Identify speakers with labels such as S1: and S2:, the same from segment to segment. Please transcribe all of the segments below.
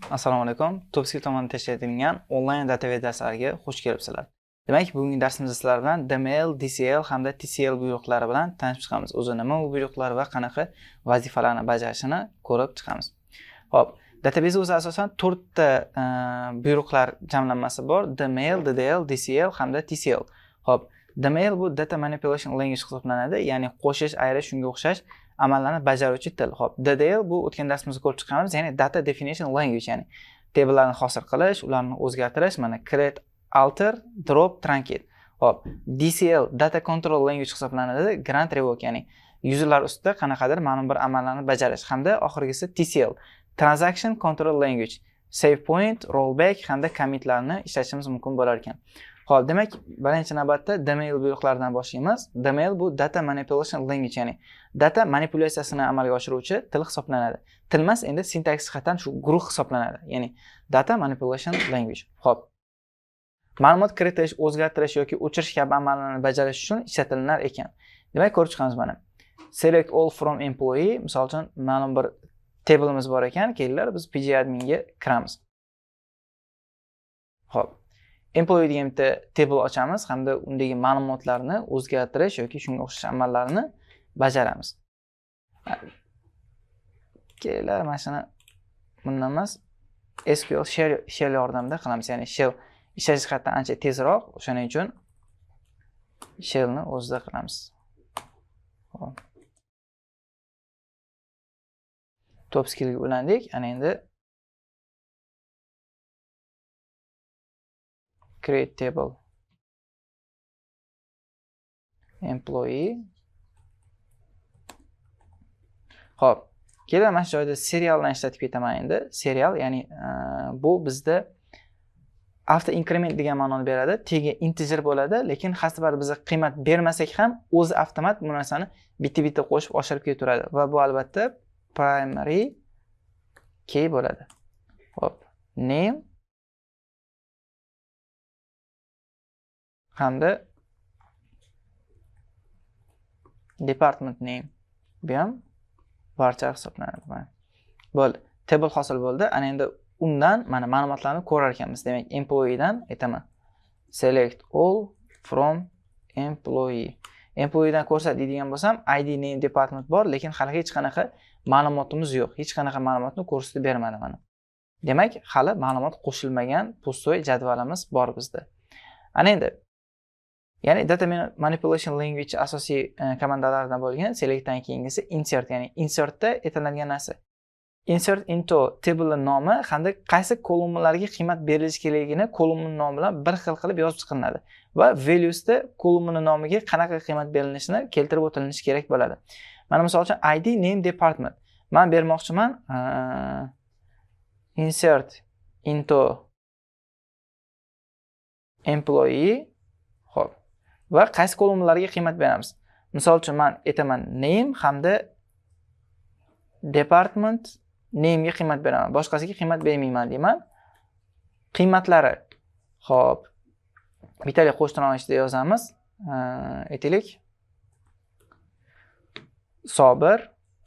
S1: Assalomu alaykum. Topskill tomonidan tashkil etilgan onlayn database darslariga xush kelibsizlar. Demak, bugungi darsimizda sizlar bilan DML, DCL hamda TCL buyruqlari bilan tanishib chiqamiz. O'zi nima bu buyruqlar va qanaqa vazifalarni bajarishini ko'rib chiqamiz. Xo'p, database o'zi asosan 4 ta buyruqlar jamlanmasi bor: DML, DDL, DCL hamda TCL. Xo'p, DML bu Data Manipulation Language hisoblanadi, ya'ni qo'shish, ayirish, shunga o'xshash amallarni bajaruvchi til. Xo'p, DDL bu o'tgan darsimizda ko'rib chiqqanimiz, ya'ni Data Definition Language, ya'ni tablelarni hosil qilish, ularni o'zgartirish, mana create, alter, drop, truncate. Xo'p, DCL Data Control Language hisoblanadi, grant revoke, ya'ni userlar ustida qanaqadir ma'lum bir amallarni bajarish hamda oxirgisi TCL Transaction Control Language, save point, rollback hamda commitlarni ishlatishimiz mumkin bo'lar ekan. Xo'p, demak, birinchi navbatda DML buyruqlaridan boshlaymiz. DML bu Data Manipulation Language, ya'ni data manipulyatsiyasini amalga oshiruvchi til hisoblanadi. Til emas, endi sintaks jihatdan shu guruh hisoblanadi, ya'ni Data Manipulation Language. Xo'p, ma'lumot kiritish, o'zgartirish yoki o'chirish kabi amallarni bajarish uchun ishlatilar ekan. Demak, ko'rib chiqamiz mana. Select all from employee, misol uchun ma'lum bir table'imiz bor ekan, kelinglar biz pgadmin ga kiramiz. Xo'p, employee degan bitta table ochamiz hamda undagi ma'lumotlarni o'zgartirish yoki shunga o'xshash amallarni bajaramiz. Kelinglar mana shuni bundan emas, SQL shell yordamida qilamiz, ya'ni shell ishlash jihatdan ancha tezroq, o'shaning uchun shellni o'zida qilamiz. Xo'p. Top skillga ulandik. Ana endi create table employee. Xo'p, keling mana shu joyda serialni ishlatib ketaman endi. Serial, ya'ni bu bizda auto increment degan ma'noni beradi. Tegi integer bo'ladi, lekin har safar biz qiymat bermasak ham o'zi avtomat bu narsani bitta-bitta qo'shib oshirib ketaveradi va bu albatta primary key bo'ladi. Xo'p, name hamda department name, bu ham varchar hisoblanadi. Bo'ldi, table hosil bo'ldi. Ana endi undan mana ma'lumotlarni ko'rar ekanmiz. Demak, employee dan aytaman select all from employee. Employee dan ko'rsat deydigan bo'lsam, ID, name, department bor, lekin hali hech qanaqa ma'lumotimiz yo'q. Hech qanaqa ma'lumotni ko'rsatib bermadi mana. Demak, hali ma'lumot qo'shilmagan pustoy jadvalimiz bor bizda. Ana endi, ya'ni Data Manipulation Language asosiy komandalaridan bo'lgan selectdan keyingisi insert, ya'ni insertda aytiladigan narsa. Insert into table nomi hamda qaysi kolumnalarga qiymat berilishi kerakligini kolumna nomi bilan bir xil qilib yozib chiqilinadi va valuesda kolumna nomiga qanaqa qiymat berilishini keltirib o'tilinishi kerak bo'ladi. Mana misol uchun ID, name, department. Men bermoqchiman insert into employee. Xo'p. Va qaysi kolumnalarga qiymat beramiz? Misol uchun men aytaman name hamda department name ga qiymat beraman. Boshqasiga qiymat bermayman deyman. Qiymatlari. Xo'p. Bittalik qo'shtirnoq ichida yozamiz. Aytaylik. Sobir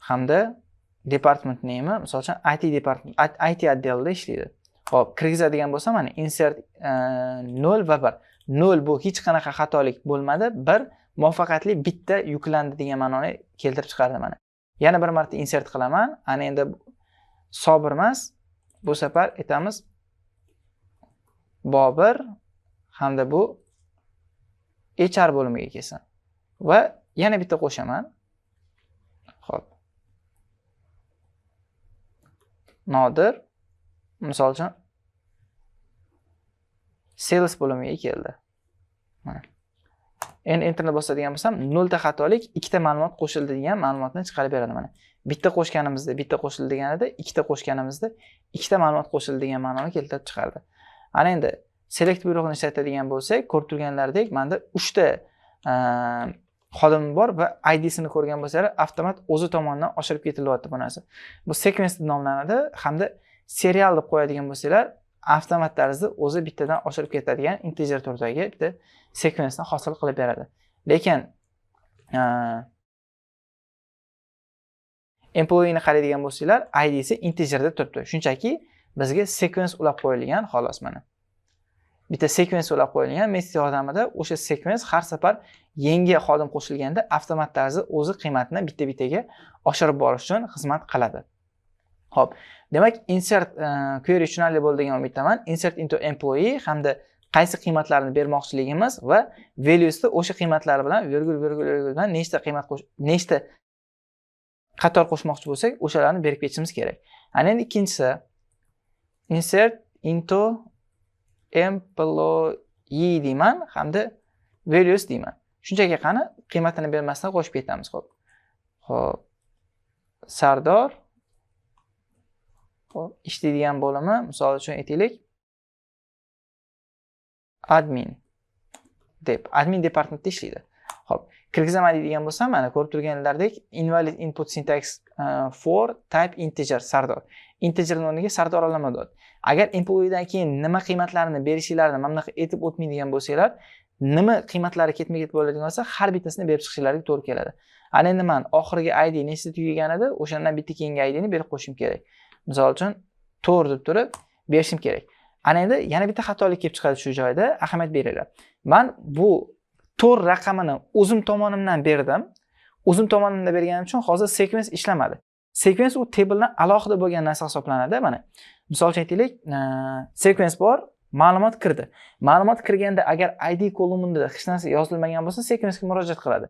S1: hamda department name, misol uchun IT department, IT отделida ishlaydi. Xo'p, kirgizadigan bo'lsam mana insert 0 va 1. 0 bu hech qanaqa xatolik bo'lmadi, 1 muvaffaqiyatli bitta yuklandi degan ma'noni keltirib chiqardi mana. Yana bir marta insert qilaman. Ana endi Sobir emas, bu safar aytamiz Bobir hamda bu HR bo'limiga kelsin. Va yana bitta qo'shaman. Xo'p. Nodir misol uchun sales bo'limiga keldi. Mana. Endi enterni bosadigan bo'lsam, 0 ta xatolik, 2 ta ma'lumot qo'shildi degan ma'lumotni chiqarib beradi mana. Bitta qo'shganimizda bitta qo'shildi deganida, ikkita qo'shganimizda ikkita ma'lumot qo'shildi degan ma'noni keltirib chiqardi. Ana endi select buyrug'ini ishlatadigan bo'lsak, ko'rib turganlaridek menda 3 ta xodim bor va ID sini ko'rgan bo'lsanglar, avtomat o'zi tomonidan oshirib ketilyapti bu narsa. Bu sequence deb nomlanadi hamda serial deb qo'yadigan bo'lsanglar, avtomat tarzda o'zi bittadan oshirib ketadigan integer turdagi bitta sequence ni hosil qilib beradi. Lekin employee'ni qaraydigan bo'lsanglar, ID'si integerda turibdi. Shunchaki Bizga sequence ulab qo'yilgan, xolos mana. Bitta sequence ulab qo'yilgan, metod yordamida o'sha sequence har safar yangi xodim qo'shilganda avtomat tarzda o'zi qiymatini bitta-bittaga oshirib borish uchun xizmat qiladi. Xo'p, demak insert query tushunarli bo'ldi degan umiddaman. Insert into employee hamda qaysi qiymatlarni bermoqchiligimiz va valuesda o'sha qiymatlar bilan virgul virgul virgul bilan nechta qiymat nechta qator qo'shmoqchi bo'lsak, o'shalarni berib ketishimiz kerak. Ana endi ikkinchisi insert into employee deyman hamda values deyman. Shunchaki qani qiymatini bermasdan qo'shib ketamiz. Xo'p. Xo'p. Sardor xo'p, ishlaydigan bo'limi, misol uchun aytaylik, admin deb, admin departamentda ishlaydi. Xo'p, kirgizaman deydigan bo'lsam, mana ko'rib turganlaridek invalid input syntax for type integer Sardor. Integerning o'rniga Sardor olaman deyapti. Agar employeedan keyin nima qiymatlarini berishinglarni mana bunaqa aytib o'tmaydigan bo'lsanglar, nima qiymatlari ketma-ket bo'ladigan bo'lsa, har bittasini berib chiqishlariga to'g'ri keladi. Ana endi men oxirgi ID nechta tugagan edi, o'shandan bitta keyingi ID ni berib qo'yishim kerak. Misol uchun 4 deb turib berishim kerak. Ana endi yana bitta xatolik kelib chiqadi shu joyda, ahamiyat beringlar. Men bu 4 raqamini o'zim tomonimdan berdim. O'zim tomonimdan berganim uchun hozir sequence ishlamadi. Sequence u tabledan alohida bo'lgan narsa hisoblanadi. Mana misol uchun aytaylik, sequence bor, ma'lumot kirdi. Ma'lumot kirganda agar ID kolumnida hech narsa yozilmagan bo'lsa, sequence ga murojaat qiladi.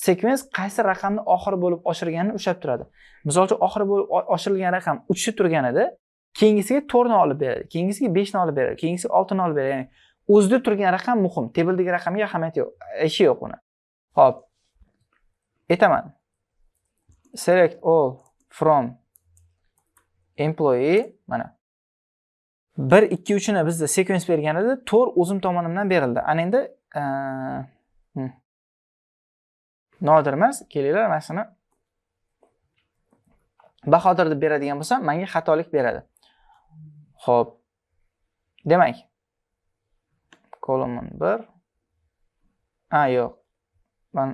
S1: Sequence qaysi raqamni oxiri bo'lib oshirganini ushlab turadi. Misol uchun oxiri bo'lib oshirilgan raqam 3 ta turgan edi, keyingisiga 4 ni olib beradi, keyingisiga 5 ni olib beradi, keyingisiga 6 ni olib beradi. Ya'ni o'zida turgan raqam muhim, tabledagi raqamga ahamiyati yo'q, ishi yo'q uni. Xo'p. Aytaman. Select all from employee mana 1 2 3 ni bizda sequence bergan edi, 4 o'zim tomonimdan berildi. Ana endi Nodir emas, kelinglar mana shuni Bahodir deb beradigan bo'lsam, menga xatolik beradi. Xo'p. Demak, kolumn 1. A, yo'q. Men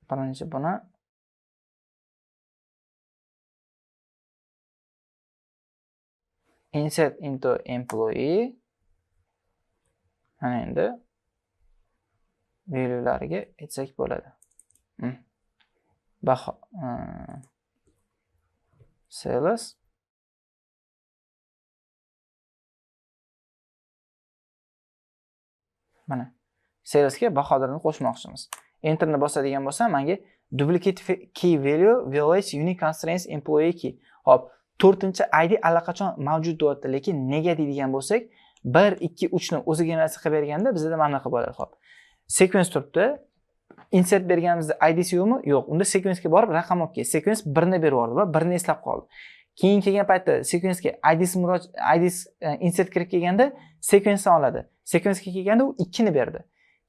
S1: birinchi buni insert into employee ana endi value'lariga aytsak bo'ladi. Baho sales mana salesga Bahodirni qo'shmoqchimiz. Enterni bosadigan bo'lsam, menga duplicate key value violates unique constraints employee key. Xo'p, 4-chi ID allaqachon mavjud deyapti, lekin nega deydigan bo'lsak, 1 2 3 ni o'zi generatsiya qilib berganda bizda mana bunaqa bo'ladi. Xo'p. Sequence turibdi. Insert berganimizda IDsi yo'qmi? Yo'q. Unda sequence ga borib raqam olib kel. Sequence 1 ni berib yubordi va 1 ni eslab qoldi. Keyin kelgan paytda sequence ga IDsi IDs insert kirib kelganda sequence ni oladi. Sequence ga kelganda u 2 ni berdi.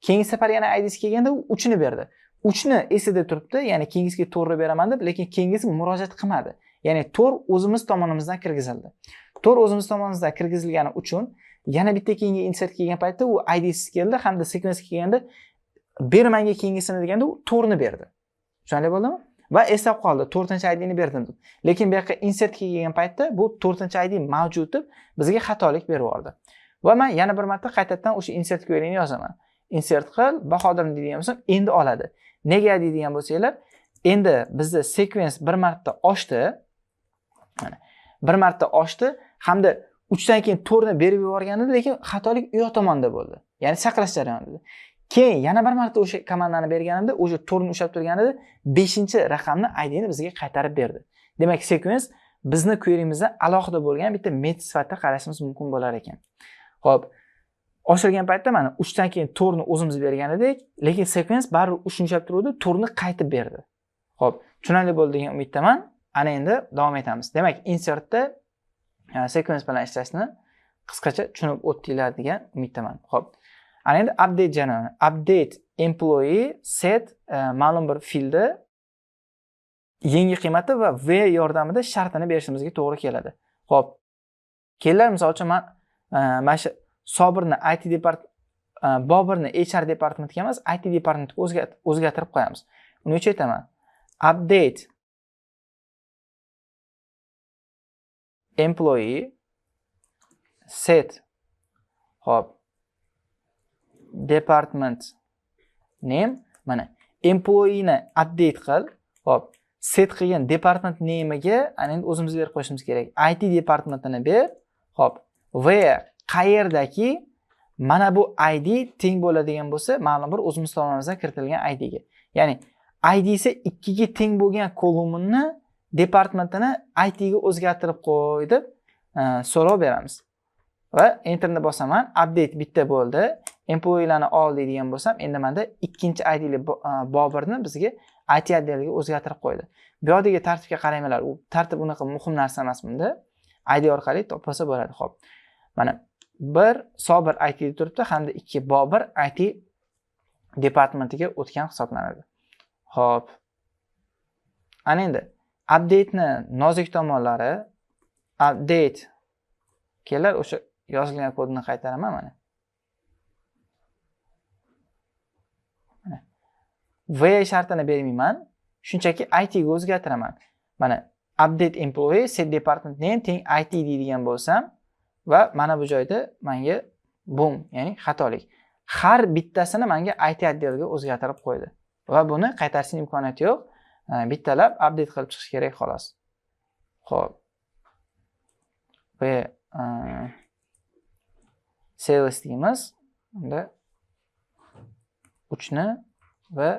S1: Keyingi safar yana IDsi kelganda u 3 ni berdi. 3 ni esida turibdi, ya'ni keyingisiga 4 ni beraman deb, lekin keyingisi murojaat qilmadi. Ya'ni 4 o'zimiz tomonimizdan kirgizildi. 4 o'zimiz tomonimizdan kirgizilgani uchun yana bitta keyingi insert kelgan paytda u IDsiz keldi hamda sequence kelganda ber menga keyingisini deganda u 4 ni berdi. Tushunarli bo'ldimi? Va eslab qoldi, 4-chi ID ni berdim deb. Lekin bu yoqqa insert kelgan paytda bu 4-chi ID mavjud deb bizga xatolik berib yubordi. Va men yana bir marta qaytadan o'sha insert queryni yozaman. Insert qil, Bahodirni deydigan bo'lsam, endi oladi. Nega deydigan bo'lsanglar, endi bizda sequence bir marta oshdi. Mana bir marta oshdi hamda 3 dan keyin 4 ni berib yuborgan edi, lekin xatolik u yoq tomonda bo'ldi. Ya'ni saqlash jarayonida. Keyin yana bir marta o'sha komandani berganimda, o'sha 4 ni ushlab turgan edi, 5-chi raqamni ID ni bizga qaytarib berdi. Demak, sequence bizni queryimizda alohida bo'lgan bitta metod sifatida qarashimiz mumkin bo'lar ekan. Xo'p, oshirgan paytda mana 3 dan keyin 4 ni o'zimiz bergan edik, lekin sequence baribir 3 ni ushlab turuvdi, 4 ni qaytib berdi. Xo'p, tushunarli bo'ldi degan umiddaman. Ana endi davom etamiz. Demak, insertda sequence bilan ishlashni qisqacha tushunib o'tdinglar degan umiddaman. Xo'p. Ana endi update jarayoni. Update employee set ma'lum bir fieldni yangi qiymati va v yordamida shartini berishimizga to'g'ri keladi. Xo'p. Kelinglar, misol uchun men mana shu Sobirni IT Boburni HR departamentiga emas, IT departamentiga o'zgartirib qo'yamiz. Uning uchun aytaman. Update employee Set, hop, department name, mana employee'ni update qil. Hop, set qilgan department name'iga ana endi o'zimiz berib qo'yishimiz kerak. IT departmentini ber. Hop, where qayerdaki mana bu ID teng bo'ladigan bo'lsa, ma'lum bir o'zimiz tomonimizdan kiritilgan ID ga. Ya'ni IDsi 2 ga teng bo'lgan kolumnni departmentini IT ga o'zgartirib qo'y deb so'rov beramiz. Va enterni bosaman, update bitta bo'ldi. Employee'larni ol deydigan bo'lsam, endi menda ikkinchi IDli Boburni bizga IT отделiga o'zgartirib qo'ydi. Bu yoqdagi tartibga qaranglar, u tartib unaqa muhim narsa emas bunda. ID orqali topilsa bo'ladi. Xo'p. Mana 1 Sobir IT da turibdi hamda 2 Bobur IT departmentiga o'tgan hisoblanadi. Xo'p. Ana endi update'ni nozik tomonlari, update kelar o'sha yozilgan kodni qaytaraman mana. V shartini bermayman, shunchaki IT ga o'zgartiraman. Mana update employee set department name teng IT deydigan bo'lsam va mana bu joyda menga boom, ya'ni xatolik. Har bittasini menga IT отделga o'zgartirib qo'ydi. Va buni qaytarishning imkoniyati yo'q. Bittalab update qilib chiqish kerak xolos. Xo'p. Va sales deymiz. Unda 3 ni va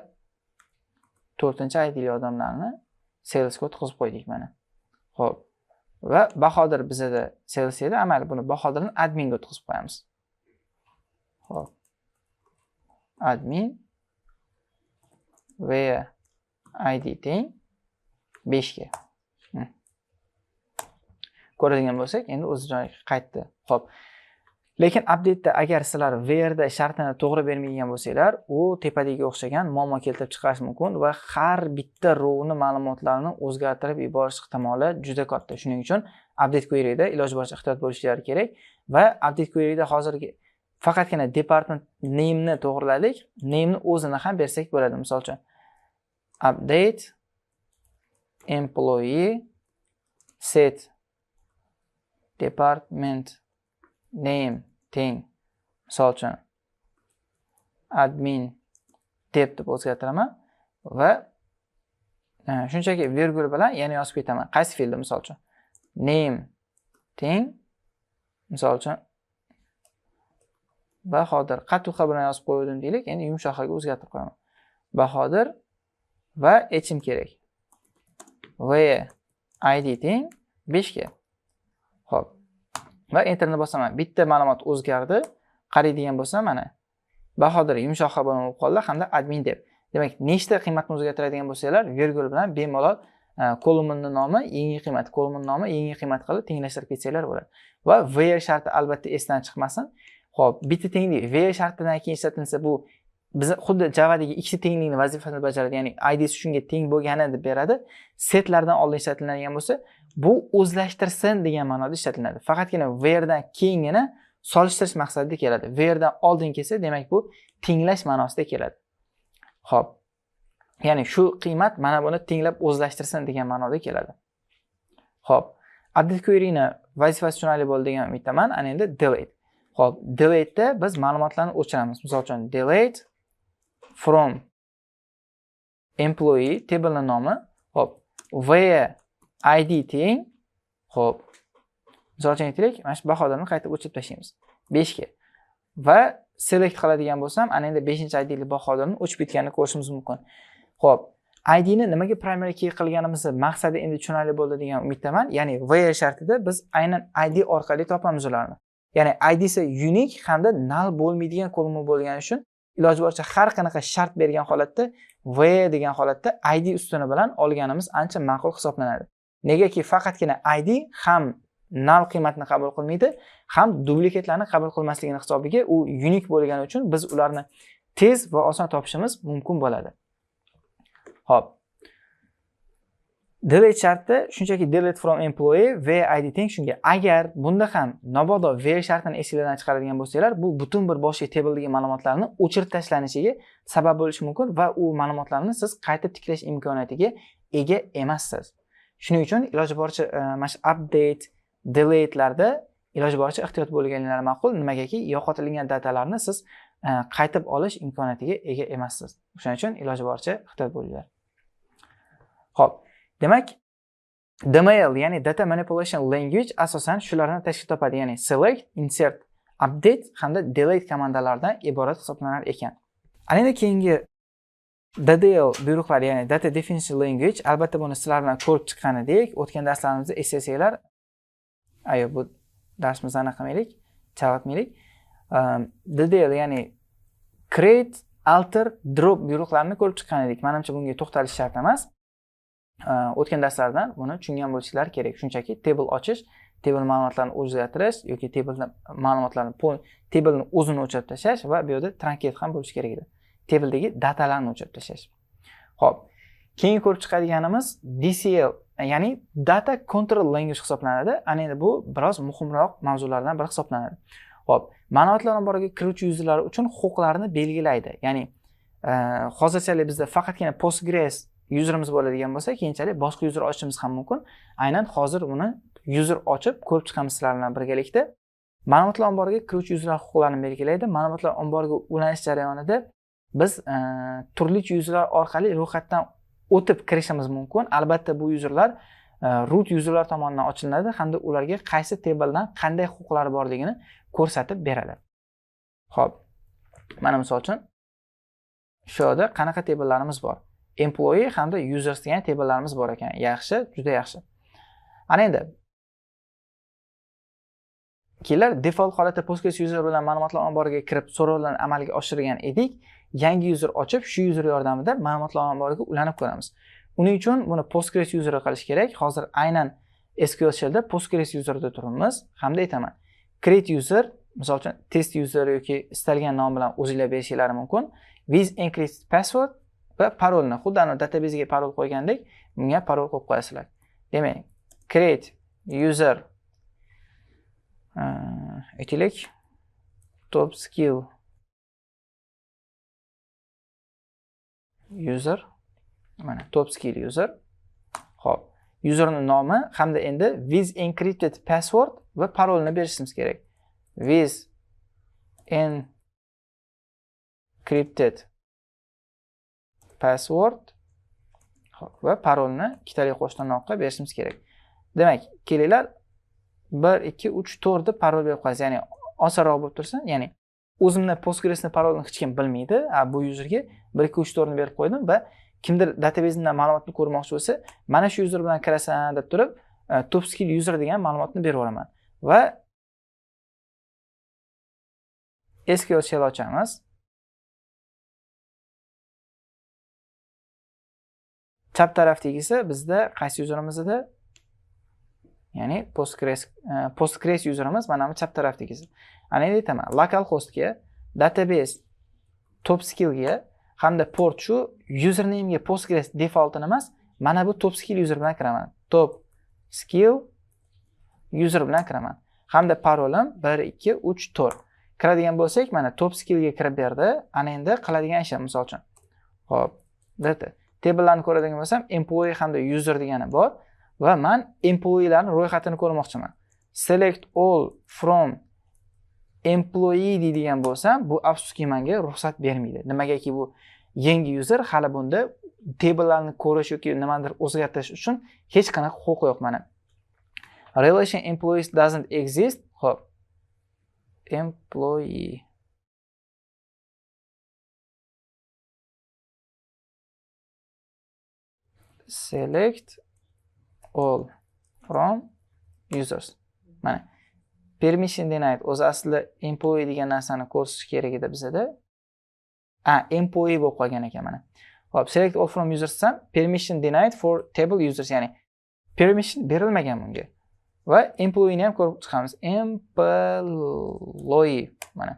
S1: 4-chi IDli odamlarni salesga o'tkazib qo'ydik mana. Xo'p. Va Bahodir bizada sales edi, amal buni Bahodirni adminga o'tkazib qo'yamiz. Xo'p. Admin va ID teng 5 ga. Ko'radigan bo'lsak, endi o'z joyiga qaytdi. Xo'p. Lekin update'da agar sizlar where'da shartini to'g'ri bermaydigan bo'lsanglar, u tepadagiga o'xshagan muammo keltirib chiqarishi mumkin va har bitta rowni ma'lumotlarini o'zgartirib yuborish ehtimoli juda katta. Shuning uchun update query'da iloji boricha ehtiyot bo'lishlari kerak va update query'da hozirgi faqatgina department name'ni to'g'riladik, name'ni o'zini ham bersak bo'ladi. Misol uchun update employee set department name teng misol uchun admin deb o'zgartiraman va shunchaki virgul bilan yana yozib ketaman. Qaysi fieldda misol uchun name teng misol uchun Bahodir qattiq H bilan yozib qo'ydim deylik, endi yumshoq H ga o'zgartirib qo'yaman. Bahodir va aytishim kerak. Va ID teng 5 ga. Xo'p. Va enterni bosaman. Bitta ma'lumot o'zgardi. Qaraydigan bo'lsam mana Bahodir yumshoq H bilan bo'lib qoldi hamda admin deb. Demak, nechta qiymatni o'zgartiradigan bo'lsanglar, virgul bilan bemalol kolumnning nomi, yangi qiymat, kolumnning nomi, yangi qiymat qilib tenglashtirib ketsanglar bo'ladi. Va where sharti albatta esdan chiqmasin. Xo'p, bitta tenglik where shartidan keyin ishlatilsa, bu biz xuddi Javadagi ikkita tenglikni vazifasini bajaradi, ya'ni IDsi shunga teng bo'lgani deb beradi. Setlardan oldin ishlatiladigan bo'lsa, bu o'zlashtirsin degan ma'noda ishlatiladi. Faqatgina where'dan keyingina solishtirish maqsadida keladi. Where'dan oldin kelsa, demak bu tenglash ma'nosida keladi. Xo'p. Ya'ni shu qiymat mana buni tenglab o'zlashtirsin degan ma'noda keladi. Xo'p, update query'ni vazifasi tushunarli bo'ldi degan umiddaman. Ana endi delete. Xo'p, delete'da biz ma'lumotlarni o'chiramiz. Misol uchun delete from employee table'ning nomi, xo'p, where ID teng, xo'p, misol uchun aytaylik, mana shu Bahodirni qaytib o'chirib tashlaymiz 5 ga. Va select qiladigan bo'lsam, ana endi 5-IDli Bahodirni o'chib ketganini ko'rishimiz mumkin. Xo'p, ID ni nimaga primary key qilganimizni maqsadi endi tushunarli bo'ldi degan umiddaman. Ya'ni where shartida biz aynan ID orqali topamiz ularni. Ya'ni IDsi unique hamda null bo'lmaydigan kolumna bo'lgani uchun iloji boricha har qanaqa shart bergan holatda where degan holatda ID ustuni bilan olganimiz ancha ma'qul hisoblanadi. Negaki faqatgina ID ham null qiymatni qabul qilmaydi, ham duplikatlarni qabul qilmasligini hisobiga u unique bo'lgani uchun biz ularni tez va oson topishimiz mumkin bo'ladi. Xo'p. Delete sharti shunchaki delete from employee va ID teng shunga. Agar bunda ham mabodo where shartini esinglardan chiqaradigan bo'lsanglar, bu butun bir boshqa tabledagi ma'lumotlarni o'chirib tashlanishiga sabab bo'lishi mumkin va u ma'lumotlarni siz qayta tiklash imkoniyatiga ega emassiz. Shuning uchun iloji boricha mana shu update, delete'larda Iloji boricha ehtiyot bo'lganinglar ma'qul, nimagaki yo'qotilgan datalarni siz qaytib olish imkoniyatiga ega emassiz. O'shaning uchun iloji boricha ehtiyot bo'linglar. Xo'p, demak, DML, ya'ni Data Manipulation Language asosan shulardan tashkil topadi, ya'ni select, insert, update hamda delete komandalaridan iborat hisoblanar ekan. Ana endi keyingi DDL buyruqlari, ya'ni Data Definition Language, albatta buni sizlar bilan ko'rib chiqqan edik. O'tgan darslarimizda eslasanglar, ayo bu darsimizni aniq qilmaylik, chalg'itmaylik. DDL, ya'ni create, alter, drop buyruqlarini ko'rib chiqqan edik. Menimcha bunga to'xtalish shart emas. O'tgan darslardan buni tushungan bo'lishinglar kerak. Shunchaki table ochish, table ma'lumotlarini o'zgartirish yoki table ma'lumotlarini tableni o'zini o'chirib tashlash va bu yerda truncate ham bo'lishi kerak edi. Tabledagi datalarni o'chirib tashlash. Xo'p, keyin ko'rib chiqadiganimiz DCL, ya'ni Data Control Language hisoblanadi. Ana endi bu biroz muhimroq mavzulardan biri hisoblanadi. Xo'p, ma'lumotlar omboriga kiruvchi yuzerlar uchun huquqlarni belgilaydi. Ya'ni hozirchalik bizda faqatgina Postgres userimiz bo'ladigan bo'lsa, keyinchalik boshqa user ochishimiz ham mumkin. Aynan hozir buni user ochib ko'rib chiqamiz sizlar bilan birgalikda. Ma'lumotlar omboriga kiruvchi userlar huquqlarini belgilaydi. Ma'lumotlar omboriga ulanish jarayonida biz turli userlar orqali ro'yxatdan o'tib kirishimiz mumkin. Albatta bu userlar root userlar tomonidan ochiladi hamda ularga qaysi tabledan qanday huquqlari borligini ko'rsatib beradi. Xo'p, mana misol uchun shu yerda qanaqa tablelarimiz bor? Employee hamda users degan tablelarimiz bor ekan. Yaxshi, juda yaxshi. Ana endi kelar default holatda Postgres user bilan ma'lumotlar omboriga kirib so'rovlarni amalga oshirgan edik. Yangi user ochib, shu user yordamida ma'lumotlar omboriga ulanib ko'ramiz. Uning uchun buni Postgres user qilish kerak. Hozir aynan SQL Shell'da Postgres userda turibmiz hamda aytaman. Create user, misol uchun test user yoki istalgan nom bilan o'zinglar berishingiz mumkin. With encrypted password va parolni xuddi ana databasega parol qo'ygandek bunga parol qo'yib qo'yasizlar. Demak, create user aytaylik top skill user, mana top skill user. Xo'p, userning nomi hamda endi with encrypted password va parolni berishimiz kerak. With encrypted password va parolni ikkitalik qo'shtirnoqqa berishimiz kerak. Demak, kelinglar 1 2 3 4 deb parol berib qo'yasiz. Ya'ni osonroq bo'lib tursin. Ya'ni o'zimni Postgresni parolini hech kim bilmaydi. Bu userga 1 2 3 4 ni berib qo'ydim va kimdir database'dan ma'lumotni ko'rmoqchi bo'lsa, mana shu user bilan kirasan deb turib, top skill user degan ma'lumotni berib yuboraman. Va SQL Shell ochamiz. Chap tarafdagisi bizda qaysi userimiz edi? Ya'ni Postgres userimiz mana bu chap tarafdagisi. Ana endi aytaman, localhostga, database top skillga hamda port shu usernamega Postgres defaultini emas, mana bu top skill user bilan kiraman. Top skill user bilan kiraman. Hamda parolim 1 2 3 4. Kiradigan bo'lsak, mana top skillga kirib berdi. Ana endi qiladigan ishim misol uchun. Xo'p, data tablelarni ko'radigan bo'lsam, employee hamda user degani bor va men employeelarning ro'yxatini ko'rmoqchiman. Select all from employee deydigan bo'lsam, bu afsuski menga ruxsat bermaydi. Nimagaki bu yangi user, hali bunda tablelarni ko'rish yoki nimadir o'zgartirish uchun hech qanaqa huquq yo'q mana. Relation employees doesn't exist. Xo'p. Employee select all from users. Mana permission denied. O'zi aslida employee degan narsani ko'rsatish kerak edi bizada. Employee bo'lib qolgan ekan mana. Xo'p, select all from users desam, permission denied for table users, ya'ni permission berilmagan bunga. Va employee'ni ham ko'rib chiqamiz. Employee mana.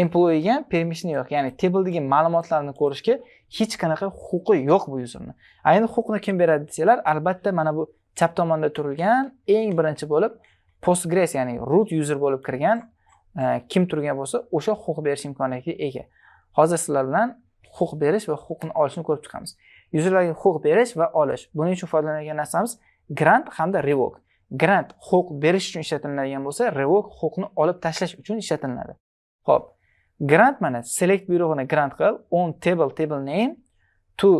S1: Employee'ga ham permission yo'q, ya'ni tabledagi ma'lumotlarni ko'rishga hech qanaqa huquqi yo'q bu userni. Endi huquqni kim beradi desanglar, albatta mana bu chap tomonda turilgan eng birinchi bo'lib Postgres, ya'ni root user bo'lib kirgan kim turgan bo'lsa, o'sha huquq berish imkoniyatiga ega. Hozir sizlar bilan huquq berish va huquqni olishni ko'rib chiqamiz. Userlarga huquq berish va olish. Buning uchun foydalanadigan narsamiz grant hamda revoke. Grant huquq berish uchun ishlatiladigan bo'lsa, revoke huquqni olib tashlash uchun ishlatiladi. Xo'p, grant mana select buyrug'ini grant qil on table table name to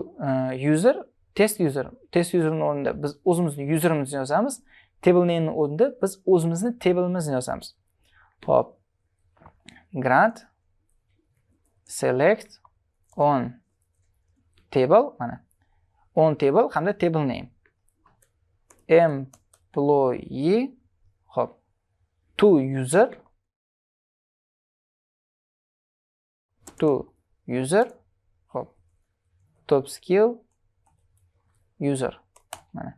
S1: user test user. Test userning o'rnida biz o'zimizni userimizni yozamiz. Table namening o'rnida biz o'zimizni table'imizni yozamiz. Xo'p, grant select on table mana on table hamda table name employee, xo'p, to user xo'p, top skill user mana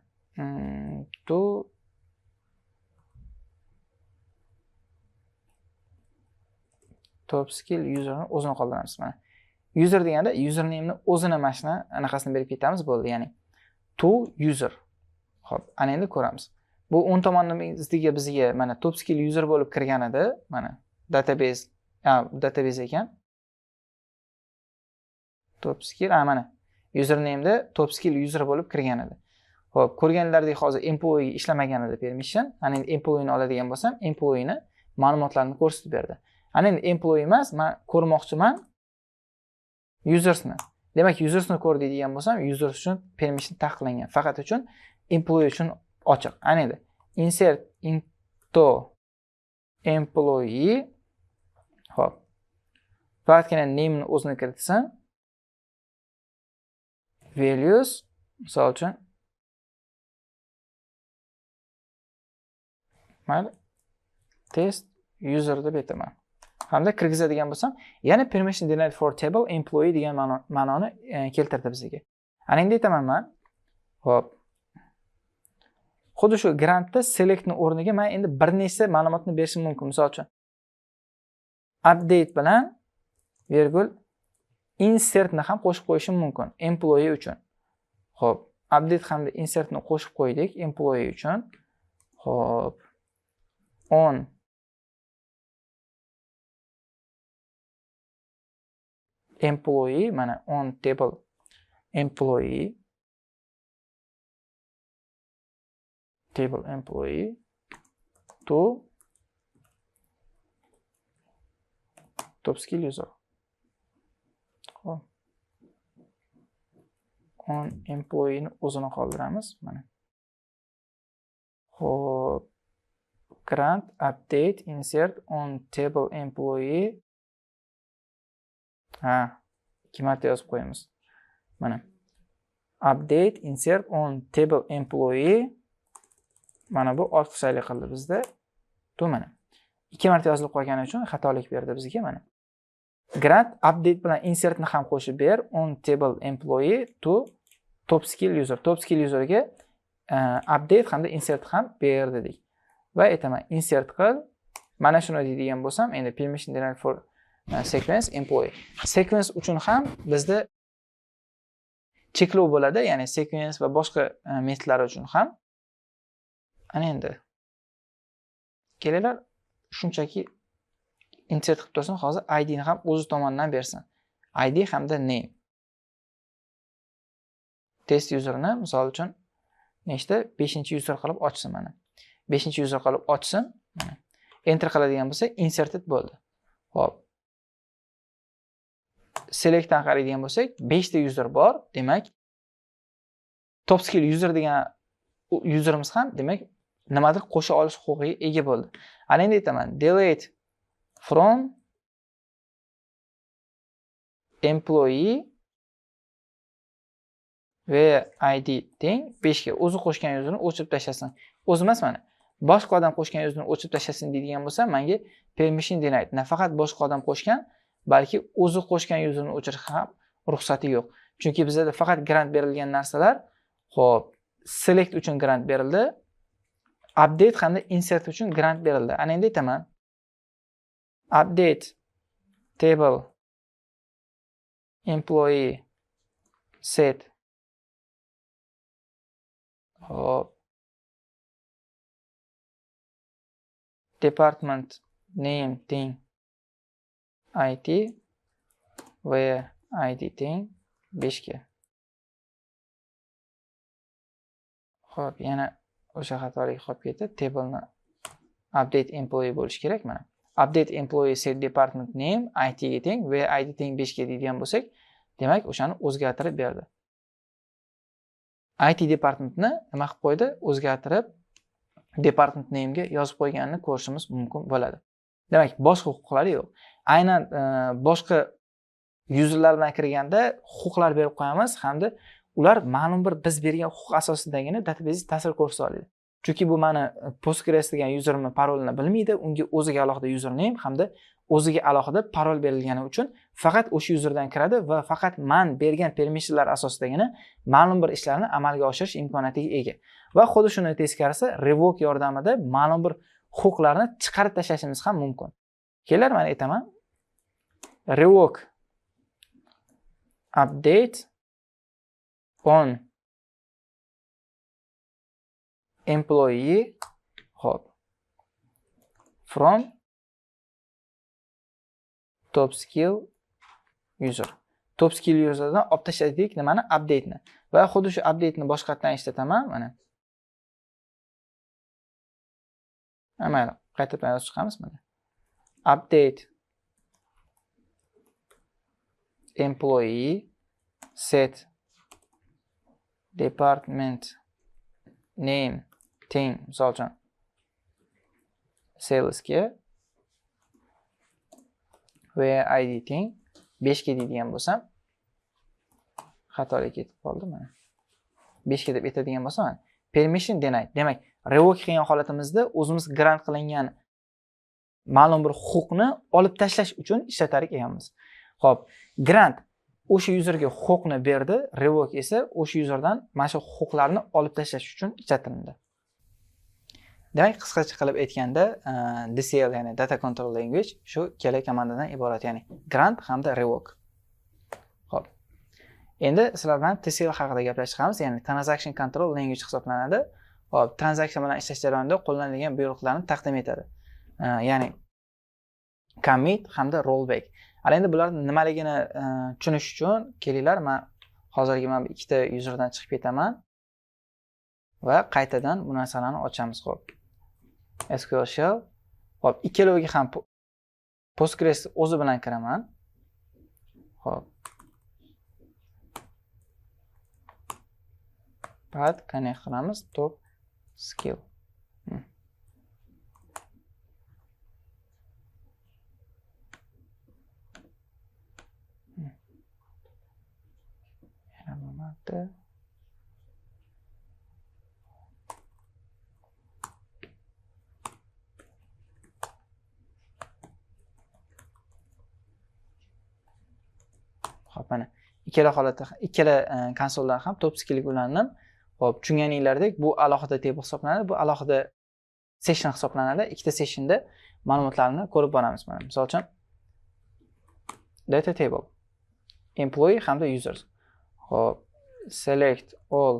S1: to top skill userni o'zini qoldiramiz mana. User deganda username ni o'zini mana shuni anaqasini berib ketamiz bo'ldi, ya'ni to user. Xo'p, ana endi ko'ramiz. Bu o'ng tomonimizdagi bizga mana top skill user bo'lib kirgan edi, mana database, database ekan. Top skill, mana username da top skill user bo'lib kirgan edi. Xo'p, ko'rganlaridek hozir employee ishlamagan edi permission. Ana endi employee ni oladigan bo'lsam, employee ni ma'lumotlarini ko'rsatib berdi. Ana endi employee emas, men ko'rmoqchiman usersni. Demak, usersni ko'r deydigan bo'lsam, users uchun permission taqiqlangan. Faqat uchun employee uchun ochiq. Ana endi insert into employee. Xo'p. Faqatgina name ni o'zini kiritsin. Values misol uchun mayli test user deb aytaman. Hamda kirgizadigan bo'lsam, yana permission denied for table employee degan ma'noni keltirdi bizga. Ana endi aytaman men. Xo'p. Xuddi shu grantda selectni o'rniga men endi bir nechta ma'lumotni berishim mumkin. Misol uchun update bilan virgul insertni ham qo'shib qo'yishim mumkin employee uchun. Xo'p, update hamda insertni qo'shib qo'ydik employee uchun. Xo'p, on employee mana on table employee table employee to top skill user. Xo'p. On employee ni o'zini qoldiramiz mana. Xo'p, grant update insert on table employee. Ha, ikki marta yozib qo'yamiz. Mana update insert on table employee. Mana bu ortiqchalik qildi bizda. To mana ikki marta yozilib qolgani uchun xatolik berdi bizga mana. Grant update bilan insertni ham qo'shib ber on table employee to top skill user. Top skill userga update hamda insert ham ber dedik. Va aytaman insert qil. Mana shuni deydigan bo'lsam, endi permission denied for sequence employee. Sequence uchun ham bizda cheklov bo'ladi, ya'ni sequence va boshqa metodlar uchun ham. Ana endi kelinglar, shunchaki insert qilib tursin, hozir ID ni ham o'zi tomonidan bersin. ID hamda name. Test userni misol uchun nechta 5-user qilib ochsin mana. 5-user qilib ochsin, mana. Enter qiladigan bo'lsa inserted bo'ldi. Xo'p. Selectdan qaraydigan bo'lsak, 5 ta user bor, demak top skill user degan userimiz ham demak nimadir qo'sha olish huquqiga ega bo'ldi. Ana endi aytaman, delete from employee va id teng 5 ga o'zi qo'shgan userni o'chirib tashlasin. O'zi emas mana. Boshqa odam qo'shgan userni o'chirib tashlasin deydigan bo'lsa, menga permission denied. Nafaqat boshqa odam qo'shgan, balki o'zi qo'shgan userni o'chirish ham ruxsati yo'q. Chunki bizda faqat grant berilgan narsalar, xo'p, select uchun grant berildi, update hamda insert uchun grant berildi. Ana endi aytaman, update table employee set. Xo'p, department name teng IT va ID teng 5 ga. Xo'p, yana O'sha xatolik qolib ketdi. Tableni update employee bo'lishi kerak mana. Update employee set department name IT ga teng va ID teng 5 ga deydigan bo'lsak, demak o'shani o'zgartirib berdi. IT departmentni nima qilib qo'ydi? O'zgartirib department name ga yozib qo'yganini ko'rishimiz mumkin bo'ladi. Demak, boshqa huquqlari yo'q. Aynan boshqa userlar bilan kirganda huquqlar berib qo'yamiz hamda ular ma'lum bir biz bergan huquq asosidagina database ta'sir ko'rsata oladi. Chunki bu meni Postgres degan userimni parolini bilmaydi, unga o'ziga alohida username hamda o'ziga alohida parol berilgani uchun faqat o'sha userdan kiradi va faqat man bergan permissionlar asosidagina ma'lum bir ishlarni amalga oshirish imkoniyatiga ega. Va xuddi shuni teskarisi revoke yordamida ma'lum bir huquqlarni chiqarib tashlashimiz ham mumkin. Kelar men aytaman. Revoke update on employee hop from top skill user. Top skill userdan olib tashladik nimani? Update'ni. Va xuddi shu update'ni boshqatdan ishlataman mana. Mayli, qaytadan yozib chiqamiz mana. Update employee set department name teng misol uchun salesga va ID teng 5 ga deydigan bo'lsam, xatolik ketib qoldi mana. 5 ga deb aytadigan bo'lsam, permission denied. Demak, revoke qilgan holatimizda o'zimiz grant qilingan ma'lum bir huquqni olib tashlash uchun ishlatar ekanmiz. Xo'p, grant o'sha userga huquqni berdi, revoke esa o'sha userdan mana shu huquqlarni olib tashlash uchun ishlatildi. Demak, qisqacha qilib aytganda, DCL ya'ni Data Control Language shu ikkala komandadan iborat, ya'ni grant hamda revoke. Xo'p. Endi sizlar bilan TCL haqida gaplashamiz, ya'ni Transaction Control Language hisoblanadi. Xo'p, transaksiya bilan ishlash jarayonida qo'llanilgan buyruqlarni taqdim etadi. Ya'ni commit hamda rollback. Ana endi bularning nimaligini tushunish uchun kelinglar, men hozirgi mana bu ikkita userdan chiqib ketaman va qaytadan bu narsalarni ochamiz. Xo'p. SQL shell. Xo'p, ikkaloviga ham Postgres o'zi bilan kiraman. Xo'p. Pad connect qilamiz top skill. Yana bo'lmadi. Xo'p, mana ikkala holatda, ikkala konsoldan ham top skillga ulandim. Xo'p, tushunganinglardek bu alohida table hisoblanadi, bu alohida session hisoblanadi. Ikkita sessionda ma'lumotlarni ko'rib boramiz mana. Misol uchun data table, employee hamda users. Xo'p, select all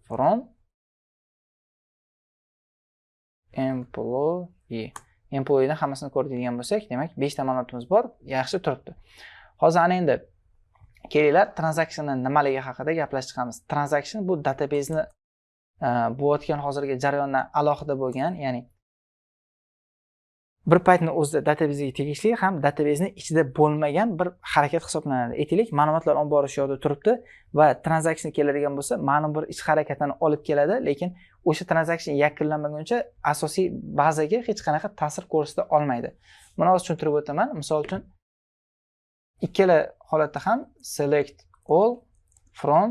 S1: from employee. Employee'dan hammasini ko'radigan bo'lsak, demak 5 ta ma'lumotimiz bor, yaxshi turibdi. Hozir ana endi kelinglar transactionning nimaligi haqida gaplashib chiqamiz. Transaction bu database'ni bo'layotgan hozirgi jarayondan alohida bo'lgan, ya'ni bir paytni o'zida database'ga tegishli ham database'ning ichida bo'lmagan bir harakat hisoblanadi. Aytaylik, ma'lumotlar ombori shu yerda turibdi va transaction keladigan bo'lsa, ma'lum bir ish harakatini olib keladi, lekin o'sha transaction yakunlanmaguncha asosiy bazaga hech qanaqa ta'sir ko'rsata olmaydi. Buni hozir tushuntirib o'taman. Misol uchun ikkala holatda ham select all from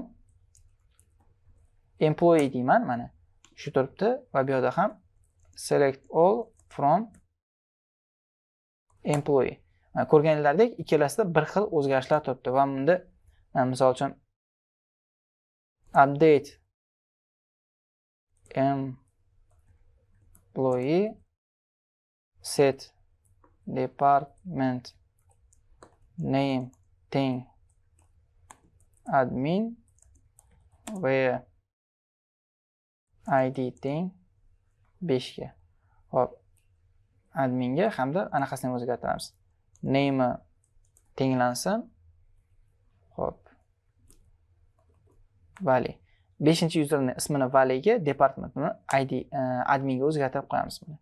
S1: employee deyman, mana shu turibdi va bu yerda ham select all from employee. Ko'rganinglardek ikkalasida bir xil o'zgarishlar turibdi va bunda misol uchun update employee set department name teng admin va id teng 5 ga. Xo'p, adminga hamda anaqasini ham o'zgartiramiz. Name tenglansin. Xo'p. Vali. 5-userni ismini Valiga, departmentini ID adminga o'zgartirib qo'yamiz buni.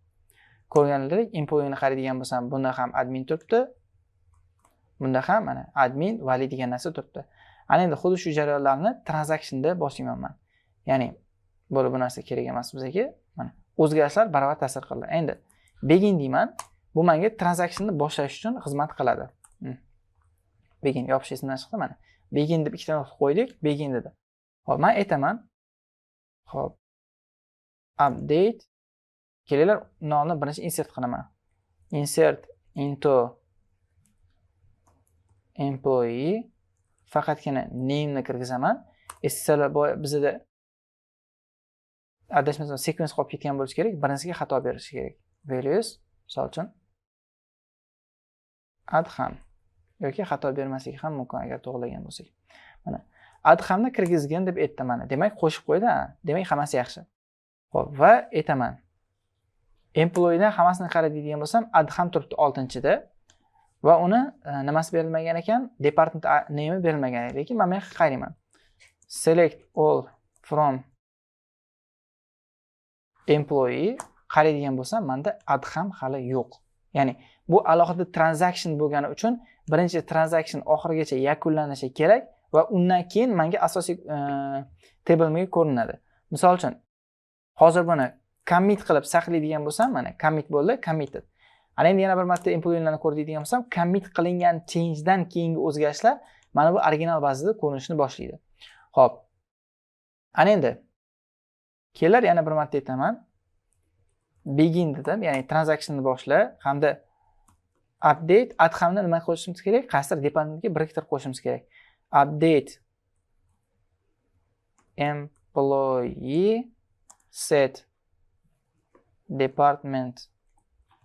S1: Ko'rganingizdek, employeeni qaraydigan bo'lsam, bunda ham admin turibdi. Bunda ham mana admin Vali degan narsa turibdi. Ana endi xuddi shu jarayonlarni transactionda boshlayman men. Ya'ni bo'lib bu narsa kerak emas bizga. Mana o'zgarishlar baravar ta'sir qildi. Endi begin deyman. Bu menga transactionni boshlash uchun xizmat qiladi. Begin yopish esimdan chiqdi mana. Begin deb ikkita nuqta qo'ydik, begin dedi. Xo'p, men aytaman. Xo'p. Update. Kelinglar, nonni birinchi insert qilaman. Insert into employee, faqatgina name ni kirgizaman. Esingizda bizda adashmasam sequence qolib ketgan bo'lishi kerak. Birinchisiga xato berishi kerak. Values, misol uchun Adham yoki xato bermasligi ham mumkin agar to'g'rilagan bo'lsak. Mana Adhamni kirgizgin deb aytdim mana. Demak, qo'shib qo'ydi, demak hammasi yaxshi. Xo'p, va aytaman. Employeedan hammasini qara deydigan bo'lsam, Adham turibdi 6-chida va uni nimasi berilmagan ekan? Department name berilmagan. Lekin men bu yoqqa qarayman. Select all from employee qaraydigan bo'lsam, menda Adham hali yo'q. Ya'ni bu alohida transaction bo'lgani uchun birinchi transaction oxirigacha yakunlanishi kerak va undan keyin menga asosiy table'imga ko'rinadi. Misol uchun, hozir buni commit qilib saqlaydigan bo'lsam, mana commit bo'ldi, committed. Ana endi yana bir marta employeelarni ko'r deydigan bo'lsam, commit qilingan change'dan keyingi o'zgarishlar mana bu original bazada ko'rinishni boshlaydi. Xo'p. Ana endi kelar yana bir marta aytaman. Begin dedim, ya'ni transactionni boshla hamda update Adhamni nima qo'shishimiz kerak? Qaysidir departmentga biriktirib qo'shishimiz kerak. Update employee set department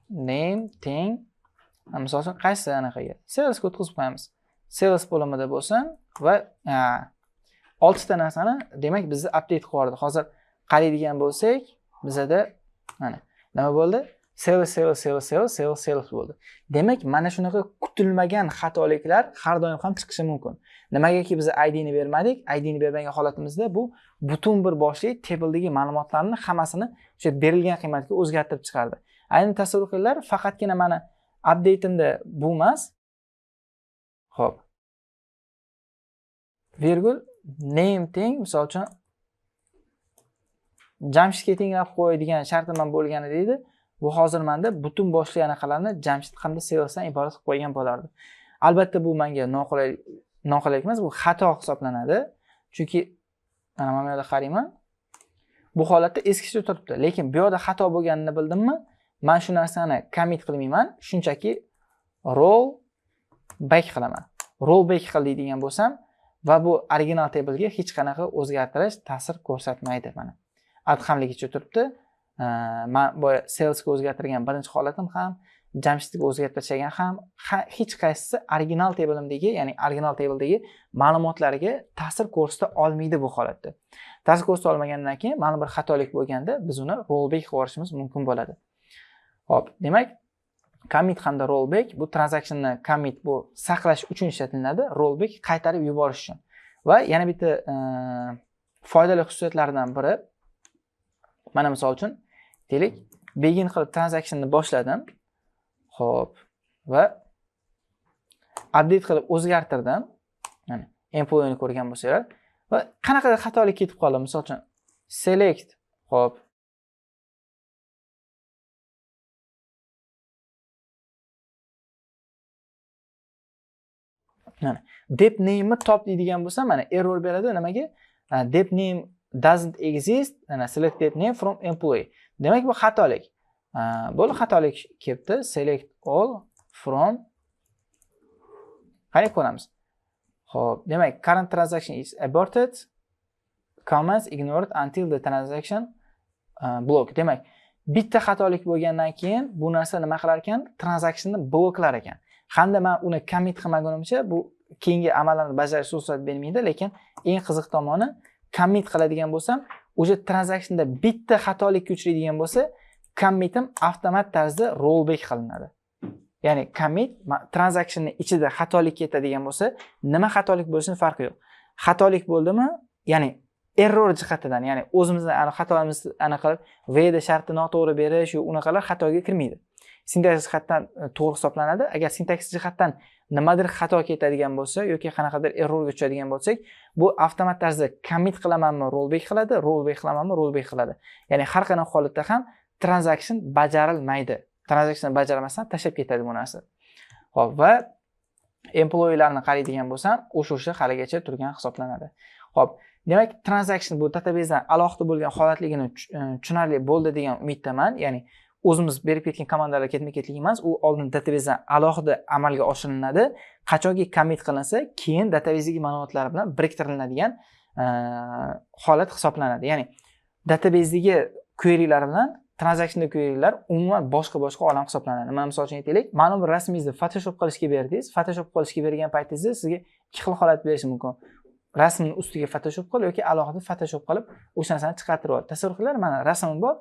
S1: name teng, misol uchun qaysi anaqaga? Salesga o'tkazib qo'yamiz. Sales bo'limida bo'lsin va 6 ta narsani demak bizni update qilib yubordi. Hozir qaraydigan bo'lsak, bizada mana nima bo'ldi? Sales, sales, sales, sales, sales, sales bo'ldi. Demak, mana shunaqa kutilmagan xatoliklar har doim ham chiqishi mumkin. Nimagaki biz ID ni bermadik, ID ni bermagan holatimizda bu butun bir boshli tabledagi ma'lumotlarni hammasini o'sha berilgan qiymatga o'zgartirib chiqardi. Ayni tasavvur qilinglar, faqatgina mana update'imda bu emas. Xo'p. Virgul name teng, misol uchun Jamshidga tenglab qo'y degan shartim ham bo'lgani deydi. Bu hozir menda butun boshli anaqalarni Jamshid hamda Salesdan iborat qilib qo'ygan bo'lardi. Albatta bu menga noqulaylik emas, bu xato hisoblanadi. Chunki mana bu yerda qarayman. Bu holatda eskicha turibdi, lekin bu yerda xato bo'lganini bildimmi? Men shu narsani commit qilmayman, shunchaki roll back qilaman. Roll back qil deydigan bo'lsam va bu original table'ga hech qanaqa o'zgartirish ta'sir ko'rsatmaydi mana. Adhamligicha turibdi. Men boya Salesga o'zgartirgan birinchi holatim ham, Jamshidga o'zgartirgan ham hech qaysisi original table'imdagi, ya'ni original table'dagi ma'lumotlarga ta'sir ko'rsata olmaydi bu holatda. Ta'sir ko'rsata olmagandan keyin ma'lum bir xatolik bo'lganda biz uni rollback qilib yuborishimiz mumkin bo'ladi. Xo'p, demak, commit hamda rollback bu transactionni commit bu saqlash uchun ishlatiladi, rollback qaytarib yuborish uchun. Va yana bitta foydali xususiyatlaridan biri, mana misol uchun deylik, begin qilib transactionni boshladim. Xo'p, va update qilib o'zgartirdim. Mana employeeni ko'rgan bo'lsanglar va qanaqadir xatolik ketib qoldi. Misol uchun select, xo'p. Mana dep name'ni top deydigan bo'lsam, mana error beradi. Nimaga? Dep name doesn't exist, mana select dep name from employee. Demak, bu xatolik. Bo'ldi, xatolik kelibdi. Select all from. Qani ko'ramiz. Xo'p, demak, current transaction is aborted. Comments ignored until the transaction block. Demak, bitta xatolik bo'lgandan keyin bu narsa nima qilar ekan? Transactionni bloklar ekan. Hamda men uni commit qilmagunimcha bu keyingi amallarni bajarish ruxsat bermaydi, lekin eng qiziq tomoni commit qiladigan bo'lsam, o'sha transactionda bitta xatolikka uchraydigan bo'lsa, commitim avtomat tarzda rollback qilinadi. Ya'ni commit transactionni ichida xatolik ketadigan bo'lsa, nima xatolik bo'lishini farqi yo'q. Xatolik bo'ldimi? Ya'ni Error jihatidan, ya'ni o'zimizni xatomizni anaqa qilib, where shartni noto'g'ri berish, unaqalar xatoga kirmaydi. Sintaks jihatdan to'g'ri hisoblanadi. Agar sintaks jihatdan nimadir xato ketadigan bo'lsa yoki qanaqadir errorga tushadigan bo'lsak, bu avtomat tarzda commit qilamanmi, rollback qiladi, rollback qilamanmi, rollback qiladi. Ya'ni har qanday holatda ham transaction bajarilmaydi. Transaction bajarmasdan tashlab ketadi bu narsa. Xo'p, va employeelarni qaraydigan bo'lsam, o'sha haligacha turgan hisoblanadi. Xo'p, demak, transaction bu databasedan alohida bo'lgan holatligini tushunarli bo'ldi degan umiddaman. Ya'ni o'zimiz berib ketgan komandalar ketma-ketlik emas, u oldin databasedan alohida amalga oshiriladi. Qachonki commit qilinsa, keyin databasedagi ma'lumotlar bilan biriktiriladigan holat hisoblanadi. Ya'ni databasedagi querylar bilan transactionda querylar umuman boshqa-boshqa olam hisoblanadi. Mana misol uchun aytaylik, ma'lum bir rasmingizni Photoshop qilishga berdingiz. Photoshop qilishga bergan paytingizda sizga ikki xil holat berishi mumkin. Rasmni ustiga Photoshop qil yoki alohida Photoshop qilib o'sha narsani chiqartirib ol. Tasavvur qilinglar, mana rasmim bor.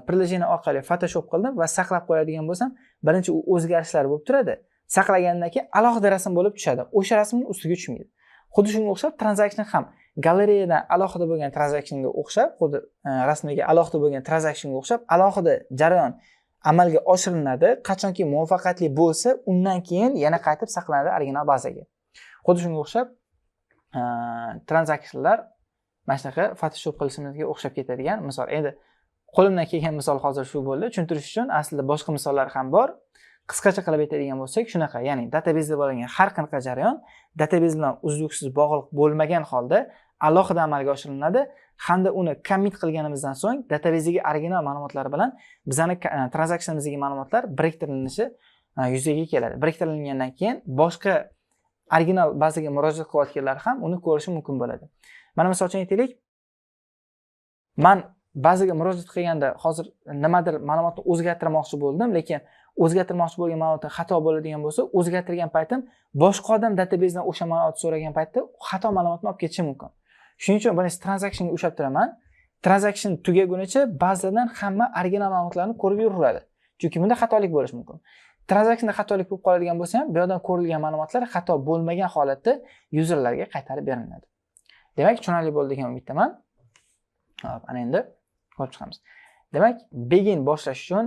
S1: Приложение orqali Photoshop qildim va saqlab qo'yadigan bo'lsam, birinchi u o'zgarishlar bo'lib turadi. Saqlagandan keyin alohida rasm bo'lib tushadi. O'sha rasmning ustiga tushmaydi. Xuddi shunga o'xshab transaction ham galereyadan alohida bo'lgan transactionga o'xshab, xuddi rasmdagi alohida bo'lgan transactionga o'xshab alohida jarayon amalga oshiriladi. Qachonki muvaffaqiyatli bo'lsa, undan keyin yana qaytib saqlanadi original bazaga. Xuddi shunga o'xshab transactionlar mana shunaqa Photoshop qilishimizga o'xshab ketadigan misol. Endi qo'limdan kelgan misol hozir shu bo'ldi. Tushuntirish uchun aslida boshqa misollar ham bor. Qisqacha qilib aytadigan bo'lsak, shunaqa, ya'ni databaseda bo'lgan har qanaqa jarayon database bilan uzluksiz bog'liq bo'lmagan holda alohida amalga oshiriladi hamda uni commit qilganimizdan so'ng databasedagi original ma'lumotlar bilan bizani transactionimizdagi ma'lumotlar biriktirilishi yuzaga keladi. Biriktirilgandan keyin boshqa original bazaga murojaat qilayotganlar ham uni ko'rishi mumkin bo'ladi. Mana misol uchun aytaylik, man bazaga murojaat qilganda hozir nimadir ma'lumotni o'zgartirmoqchi bo'ldim, lekin o'zgartirmoqchi bo'lgan ma'lumotda xato bo'ladigan bo'lsa, o'zgartirgan paytim boshqa odam databasedan o'sha ma'lumotni so'ragan paytda xato ma'lumotni olib ketishi mumkin. Shuning uchun buni transactionga ushlab turaman. Transaction tugagunicha bazadan hamma original ma'lumotlarni ko'rib yuraveradi. Chunki bunda xatolik bo'lishi mumkin. Transactionda xatolik bo'lib qoladigan bo'lsa ham, bu yerdan ko'rilgan ma'lumotlar xato bo'lmagan holatda userlarga qaytarib beriladi. Demak, tushunarli bo'ldi degan umiddaman. Hop, ana endi ko'rib chiqamiz. Demak, begin boshlash uchun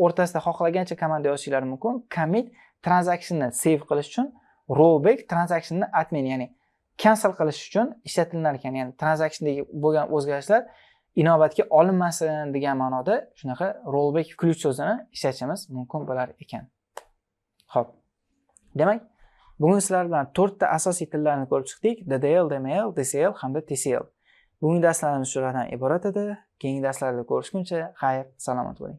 S1: o'rtasida xohlagancha komanda yozishingiz mumkin. Commit transactionni save qilish uchun, rollback transactionni admin, ya'ni cancel qilish uchun ishlatilar ekan. Ya'ni transactiondagi bo'lgan o'zgarishlar inobatga olinmasin degan ma'noda shunaqa rollback ключ so'zini ishlatishimiz mumkin bo'lar ekan. Xo'p. Demak, bugun sizlar bilan 4 ta asosiy tillarni ko'rib chiqdik: DDL, DML, DCL hamda TCL. Bugungi darslarimiz shulardan iborat edi. Keyingi darslarda ko'rishguncha xayr, salomat bo'ling.